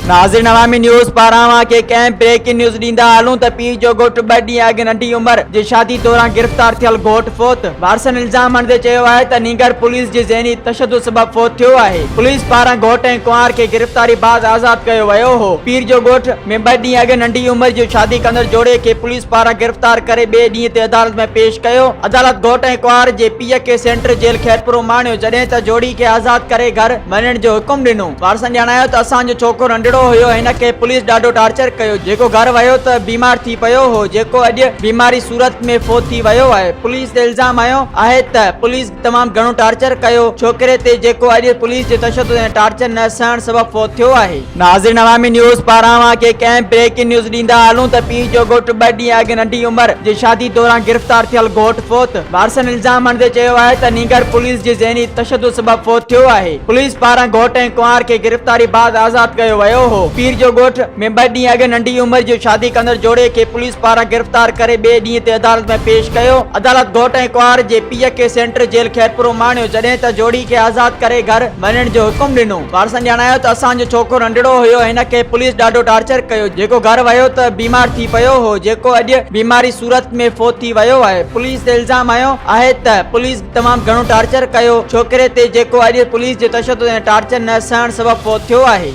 ناظرين عوامي نيوز پاران اوهان کي هڪ اهم بريڪنگ نيوز ڏيندا هلون ته پيء جو گهوٽ ٻه ڏينهن اڳ ننڍي عمر جي شادي دوران گرفتار ٿيل گهوٽ فوت، وارثن الزام هڻندي چيو آهي ته نينگر پوليس جي ذهني تشدد سبب فوت ٿيو آهي، پوليس پاران گهوٽ ۽ ڪنوار کي گرفتاري بعد آزاد ڪيو ويو هو، پير جو ڳوٺ ۾ ٻه ڏينهن اڳ ننڍي عمر جي شادي ڪندڙ جوڙي کي پوليس پاران گرفتار ڪري ٻئي ڏينهن تي عدالت ۾ پيش ڪيو، عدالت گهوٽ ۽ ڪنوار جي پيء کي سينٽر جيل خيرپور اماڻيو، جڏهن ته جوڙي کي آزاد ڪري گهر وڃڻ جو حڪم ڏنو. وارثن ڄاڻايو ته اسان جو ڇوڪرو ننڍڙو هيو هن کي پوليس ڏاڍو ٽارچر ڪيو جيڪو گهر ويو ته بيمار ٿي پيو هو جيڪو اڄ بيماري صورت ۾ فوت ٿي ويو آهي پوليس تي الزام هنيو آهي ته پوليس تمام گهڻو ٽارچر ڪيو ڇوڪري تي جيڪو اڄ پوليس جي تشدد ۽ ٽارچر نه سهڻ سبب فوت ٿيو آهي. ناظرين عوامي نيوز پاران اوهان کي هڪ اهم بريڪنگ نيوز ڏيندا هلون ته پيء جو گهوٽ ٻه ڏينهن اڳ ننڍي عمر جي شادي دوران گرفتار ٿيل گهوٽ فوت، وارثن الزام هڻندي چيو آهي ته نينگر پوليس جي ذهني تشدد سبب فوت ٿيو آهي. پوليس پاران گهوٽ ۽ ڪنوار کي گرفتاري بعد آزاد ڪيو ويو هو. پير جو ڳوٺ ۾ ٻه ڏينهن اڳ ننڍي عمر جي شادي ڪندڙ جوڙي کي پوليس پاران گرفتار ڪري ٻئي ڏينهن تي عدالت ۾ پيش ڪيو. عدالت گهوٽ ۽ ڪنوار جي پيء کي سينٽر جيل خيرپور اماڻيو، جڏهن ته جوڙي کي آزاد ڪري گهر وڃڻ جو حڪم ڏنو. وارثن ڄاڻايو ته اسان جو ڇوڪرو ننڍڙو هيو هن کي پوليس ڏاڍو ٽارچر ڪيو جيڪو گهر ويو ته بيمار ٿي پيو هو جيڪو اڄ بيماري صورت ۾ فوت ٿي ويو آهي. پوليس تي الزام هنيو آهي ته پوليس. تمام گهڻو ٽارچر ڪيو ڇوڪري تي جيڪو اڄ پوليس جي تشدد ۽ ٽارچر نه سهڻ سبب فوت ٿيو آهي.